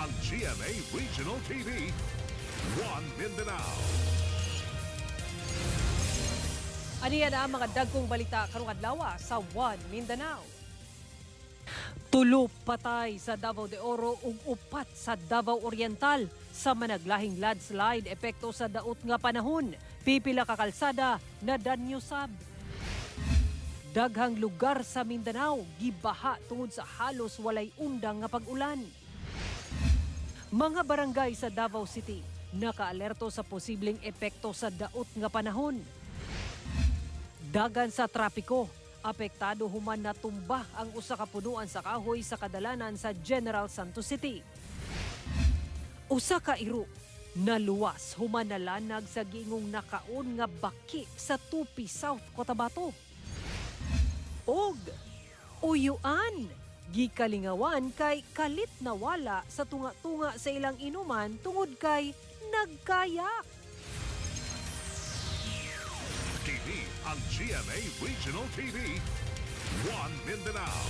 Ang GMA Regional TV, One Mindanao. Aniya na ang mga dagkong balita karong adlaw sa One Mindanao. Tulo patay sa Davao de Oro ug upat sa Davao Oriental sa managlahing landslide epekto sa daot nga panahon. Pipila ka kalsada na danyo sab. Daghang lugar sa Mindanao gibaha tungod sa halos walay undang nga pag-ulan. Mga barangay sa Davao City nakaalerto sa posibleng epekto sa daot nga panahon. Dagan sa trapiko, apektado human natumba ang usa ka punuan sa kahoy sa kadalanan sa General Santos City. Usa ka iro naluwas human nalanag sa giingong nakaon nga baki sa Tupi, South Cotabato. Og uyuan gikalingawan kay kalit nawala sa tunga-tunga sa ilang inuman tungod kay nagkayak. TV ang GMA Regional TV, One Mindanao.